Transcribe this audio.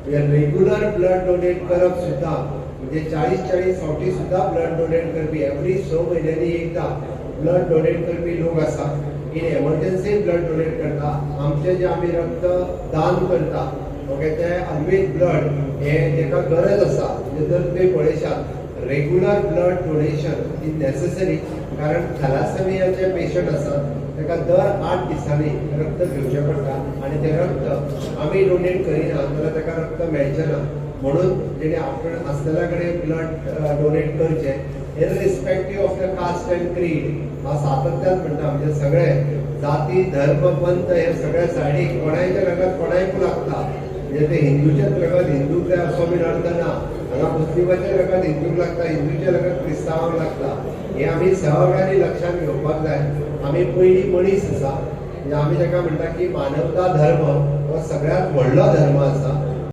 म्हणजे regular blood donate करप सुद्दां, म्हणजे 40-40 फावटी सुद्दां ब्लड डोनेट करपी, एवरी 6 म्हयन्यांनी एकदां ब्लड डोनेट करपी लोक आसा. इन एमर्जन्सी ब्लड डोनेट करता. आमचें जें आमी रक्त दान करता, ओके, ते ऑलवेज ब्लड हे जेका गरज आसा. म्हणजे जर तुमी पळयशात, regular blood donation is necessary, कारण थॅलासेमियाचे पेशंट आसात ताका दर 8 दिसांनी रक्त घेवचें पडटा आनी तें रक्त आमी डोनेट करिना जाल्यार ताका रक्त मेळचें ना. म्हणून जेणे आपण आसलेल्या कडेन ब्लड डोनेट करचें, irrespective of the caste and creed. हांव सातत्यान म्हणटा, म्हणजे सगळे जाती, धर्म, पंथ हे सगळ्या सायडीक कोणायचें रगत कोणायकूय लागता. म्हणजे ते हिंदूचेच रगत हिंदूक जाय असो बीन अर्थ ना. हांगा मुस्लिमाचें रगत हिंदूक लागता, हिंदूचें रगत क्रिस्तांवांक लागता. हे आमी सगळ्यांनी लक्षात घेवपाक जाय. आमी पयलीं मनीस आसा. म्हणजे आमी ताका म्हणटा की मानवता धर्म हो सगळ्यात व्हडलो धर्म आसा.